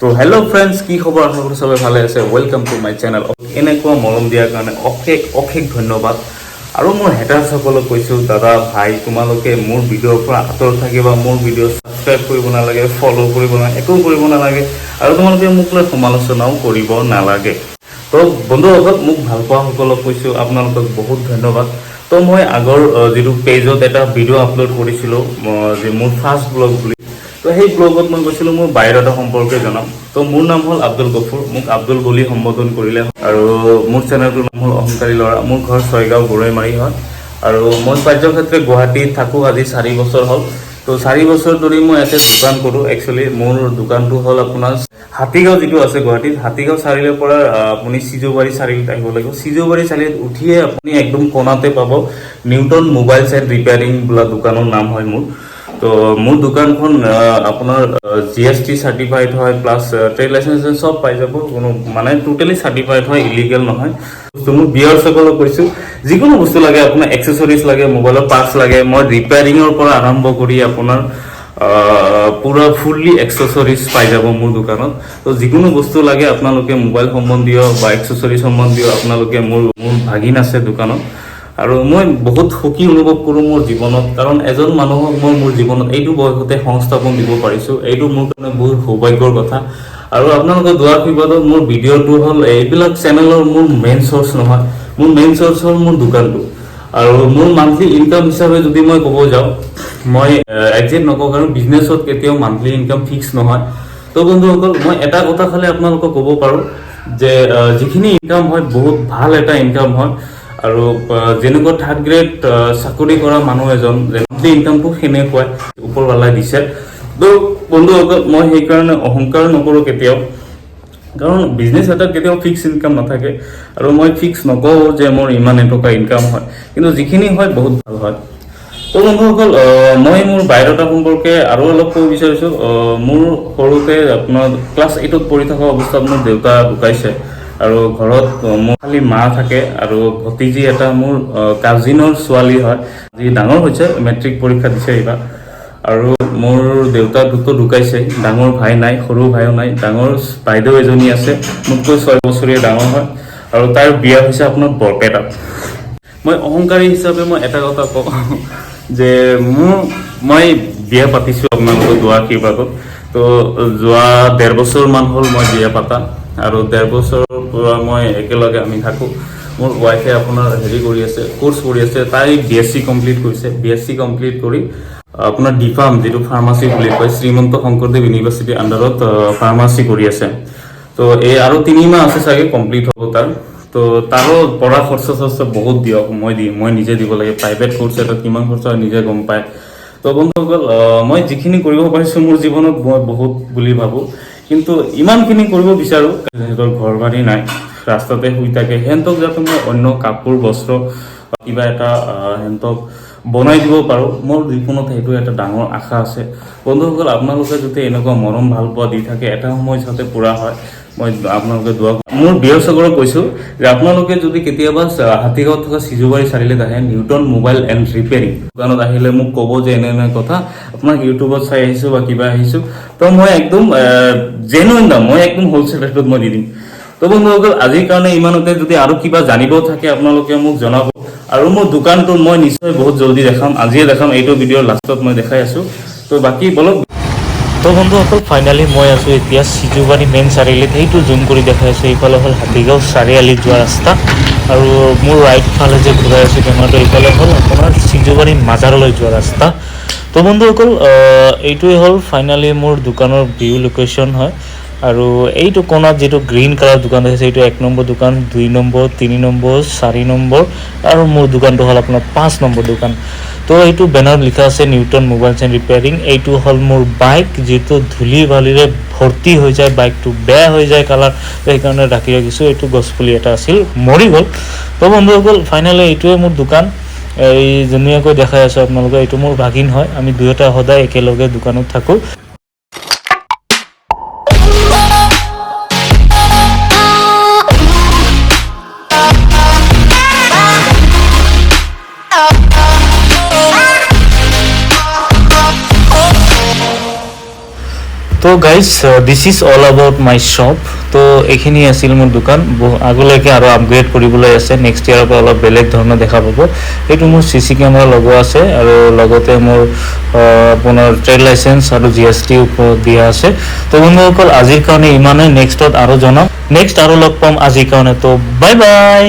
তো hello' friends, কি খবৰ? আশা কৰোঁ চবে ভালে আছে। Welcome to my channel. এনেকুৱা মৰম দিয়াৰ কাৰণে অশেষ অশেষ ধন্যবাদ। আৰু মোৰ হেটাৰ্ছসকলক কৈছোঁ, দাদা ভাই, তোমালোকে মোৰ ভিডিঅ'ৰ পৰা আঁতৰত থাকিবা। মোৰ ভিডিঅ' ছাবস্ক্ৰাইব কৰিব নালাগে, ফ'ল' কৰিব নালাগে, একো কৰিব নালাগে আৰু তোমালোকে মোক লৈ সমালোচনাও কৰিব নালাগে। তো বন্ধুসকল, মোক ভাল পোৱাসকলক কৈছোঁ, আপোনালোকক বহুত ধন্যবাদ। তো মই আগৰ যিটো পেজত এটা ভিডিঅ' আপলোড কৰিছিলোঁ যে মোৰ ফাৰ্ষ্ট ব্লগ বুলি, তো সেই ব্লগত মই কৈছিলোঁ মোৰ বায়'ডাটা সম্পৰ্কে জনাম। তো মোৰ নাম হ'ল আব্দুল গফুৰ, মোক আব্দুল বুলি সম্বোধন কৰিলে। আৰু মোৰ চেনেলটোৰ নাম হ'ল অহংকাৰী ল'ৰা। মোৰ ঘৰ ছয়গাঁও গৰৈমাৰী হয় আৰু মই কাৰ্যক্ষেত্ৰে গুৱাহাটীত থাকোঁ। আজি 4 বছৰ হ'ল। তো 4 বছৰ ধৰি মই ইয়াতে দোকান কৰোঁ। একচুৱেলি মোৰ দোকানটো হ'ল আপোনাৰ হাতীগাঁও যিটো আছে গুৱাহাটীত, হাতীগাঁও চাৰিআলিৰ পৰা আপুনি সিজুবাৰী চাৰিআলিত আহিব লাগিব। সিজুবাৰী চাৰিআলিত উঠিয়ে আপুনি একদম কোণাতে পাব নিউটন মোবাইলছ এণ্ড ৰিপেয়াৰিং বোলা দোকানৰ নাম হয় মোৰ। তো মোৰ দোকানখন আপোনাৰ জিএছটি চাৰ্টিফাইড হয়, প্লাছ ট্ৰেড লাইচেঞ্চ চব পাই যাব। কোনো মানে টোটেলি চাৰ্টিফাইড হয়, ইলিগেল নহয় বস্তু। মোৰ ভিউৱাৰ্ছসকলক কৈছোঁ, যিকোনো বস্তু লাগে আপোনাৰ, এক্সেচৰিজ লাগে, মোবাইলৰ পাৰ্টছ লাগে, মই ৰিপেয়াৰিঙৰ পৰা আৰম্ভ কৰি আপোনাৰ পুৰা ফুল্লি এক্সেচৰিজ পাই যাব মোৰ দোকানত। তো যিকোনো বস্তু লাগে আপোনালোকে, মোবাইল সম্বন্ধীয় বা এক্সেচৰিজ সম্বন্ধীয়, আপোনালোকে মোৰ ভাগিন আছে দোকানত। আৰু মই বহুত সুখী অনুভৱ কৰোঁ মোৰ জীৱনত, কাৰণ এজন মানুহক মই মোৰ জীৱনত এইটো বয়সতে সংস্থাপন দিব পাৰিছোঁ। এইটো মোৰ কাৰণে বহুত সৌভাগ্যৰ কথা। আৰু আপোনালোকৰ দোৱা আশীৰ্বাদত মোৰ ভিডিঅ'টো হ'ল, এইবিলাক চেনেলৰ মোৰ মেইন চ'ৰ্চ নহয়, মোৰ মেইন চ'ৰ্চ হ'ল মোৰ দোকানটো। আৰু মোৰ মান্থলি ইনকাম হিচাপে যদি মই ক'ব যাওঁ, মই একজেক্ট নকওঁ, কাৰণ বিজনেছত কেতিয়াও মান্থলি ইনকাম ফিক্স নহয়। তো বন্ধুসকল, মই এটা কথা খালি আপোনালোকক ক'ব পাৰোঁ যে যিখিনি ইনকাম হয়, বহুত ভাল এটা ইনকাম হয়। আৰু যেনেকুৱা থাৰ্ড গ্ৰেড চাকৰি কৰা মানুহ এজন মান্থলি ইনকামটো সেনেকুৱাই ওপৰৱালাই দিছে। তো বন্ধুসকল, মই সেইকাৰণে অহংকাৰ নকৰোঁ কেতিয়াও, কাৰণ বিজনেছ এটাত কেতিয়াও ফিক্স ইনকাম নাথাকে। আৰু মই ফিক্স নকওঁ যে মোৰ ইমান এটকা ইনকাম হয়, কিন্তু যিখিনি হয় বহুত ভাল হয়। তো বন্ধুসকল, মই মোৰ বায়'ডাটা সম্পৰ্কে আৰু অলপ ক'ব বিচাৰিছোঁ। মোৰ সৰুতে আপোনাৰ ক্লাছ 8ত পঢ়ি থকা অৱস্থাত মোৰ দেউতা ঢুকাইছে আৰু ঘৰত মোৰ খালি মা থাকে আৰু ভতিজী এটা, মোৰ কাজিনৰ ছোৱালী হয়, যি ডাঙৰ হৈছে, মেট্ৰিক পৰীক্ষা দিছে এইবাৰ। আৰু মোৰ দেউতা দুটো ঢুকাইছে, ডাঙৰ ভাই নাই, সৰু ভাইও নাই। ডাঙৰ বাইদেউ এজনী আছে, মোতকৈ 6 বছৰীয়া ডাঙৰ হয় আৰু তাইৰ বিয়া হৈছে আপোনাৰ বৰপেটাত। মই অহংকাৰী হিচাপে মই এটা কথা কওঁ যে মই বিয়া পাতিছোঁ আপোনালোকৰ দোৱা আশীৰ্বাদত। তো যোৱা 1.5 বছৰমান হ'ল মই বিয়া পাতা আৰু 1.5 বছৰৰ পৰা মই একেলগে আমি থাকোঁ। মোৰ ৱাইফে আপোনাৰ হেৰি কৰি আছে, কোৰ্চ কৰি আছে। তাই বিএছচি কমপ্লিট কৰিছে। বিএছচি কমপ্লিট কৰি আপোনাৰ ডি ফাৰ্ম, যিটো ফাৰ্মাচী বুলি কয়, শ্ৰীমন্ত শংকৰদেৱ ইউনিভাৰ্চিটিৰ আণ্ডাৰত ফাৰ্মাচী কৰি আছে। তো এই আৰু 3 মাহ আছে চাগে, কমপ্লিট হ'ব তাৰ। তো তাৰো পঢ়া খৰচা চৰ্চা বহুত দিয়ক মই নিজে দিব লাগে। প্ৰাইভেট কোৰ্চ এটা কিমান খৰচা হয় নিজে গম পায়। তো বন্ধুসকল, মই যিখিনি কৰিব পাৰিছোঁ মোৰ জীৱনত, মই বহুত বুলি ভাবোঁ। কিন্তু ইমানখিনি কৰিব বিচাৰোঁ, সিহঁতৰ ঘৰ বাৰী নাই, ৰাস্তাতে শুই থাকে, সিহঁতক যাতে মই অন্য কাপোৰ বস্ত্ৰ কিবা এটা সিহঁতক বনাই দিব পাৰোঁ, মোৰ জীৱনত সেইটো এটা ডাঙৰ আশা আছে। বন্ধুসকল, আপোনালোকে যদি এনেকুৱা মৰম ভাল পোৱা দি থাকে, এটা সময় যাতে পূৰা হয়, মই আপোনালোকে দোৱা। মোৰ ভিউৱাৰ্ছসকলক কৈছোঁ যে আপোনালোকে যদি কেতিয়াবা হাতীগাঁৱত থকা সিজুবাৰী চাৰিআলিত আহে, নিউটন মোবাইল এণ্ড ৰিপেয়াৰিং দোকানত আহিলে মোক ক'ব যে এনে এনে কথা, আপোনাক ইউটিউবত চাই আহিছোঁ বা কিবা আহিছোঁ। তো মই একদম জেনুইন দাম, মই একদম হ'লচেল ৰেটত মই দি দিম। তো বন্ধুসকল, আজিৰ কাৰণে ইমানতে। যদি আৰু কিবা জানিব থাকে, আপোনালোকে মোক জনাব। আৰু মোৰ দোকানটো মই নিশ্চয় বহুত জলদি দেখাম, আজিয়ে দেখাম, এইটো ভিডিঅ'ৰ লাষ্টত মই দেখাই আছোঁ। তো বাকী বলক। তো বন্ধুসকল, ফাইনেলি মই আছোঁ এতিয়া সিজুবাৰী মেইন চাৰিআলিত। সেইটো জুম কৰি দেখাই আছোঁ। এইফালে হ'ল হাতীগাঁও চাৰিআলিত যোৱা ৰাস্তা আৰু মোৰ ৰাইট ফালে যে ঘূৰাই আছোঁ কেমেৰাটো, এইফালে হ'ল আপোনাৰ সিজুবাৰী মাজাৰলৈ যোৱা ৰাস্তা। তো বন্ধুসকল, এইটোৱে হ'ল ফাইনেলি মোৰ দোকানৰ ভিউ লোকেশ্যন হয়। আৰু এইটো কোণত যিটো গ্ৰীণ কালাৰ দোকান দেখিছে, এইটো 1 নম্বৰ দোকান, 2 নম্বৰ, 3 নম্বৰ, 4 নম্বৰ আৰু মোৰ দোকানটো হ'ল আপোনাৰ 5 নম্বৰ দোকান। তো এইটো বেনাৰত লিখা আছে নিউটন মোবাইলছ এণ্ড ৰিপেয়াৰিং। এইটো হ'ল মোৰ বাইক, যিটো ধূলি বালিৰে ভৰ্তি হৈ যায়, বাইকটো বেয়া হৈ যায় কালাৰ, সেইকাৰণে ৰাখি ৰাখিছোঁ। এইটো গছপুলি এটা আছিল, মৰি গ'ল। তো বন্ধুসকল, ফাইনেলি এইটোৱে মোৰ দোকান। এই ধুনীয়াকৈ দেখাই আছোঁ আপোনালোকে। এইটো মোৰ ভাগিন হয়, আমি দুয়োটা সদায় একেলগে দোকানত থাকোঁ। তো guys, this is all about my shop. তো এইখিনি আছিল মোৰ দোকান। আগলৈকে আৰু আপগ্ৰেড কৰিবলৈ আছে। নেক্সট ইয়াৰৰ পৰা অলপ বেলেগ ধৰণৰ দেখা পাব। এইটো মোৰ চি চি কেমেৰা লগোৱা আছে আৰু লগতে মোৰ আপোনাৰ ট্ৰেড লাইচেঞ্চ আৰু জিএছটি ওপৰত দিয়া আছে। তো বন্ধুসকল, আজিৰ কাৰণে ইমানেই। নেক্সটত আৰু জনাম, নেক্সট আৰু লগ পাম। আজিৰ কাৰণে তো বাই বাই।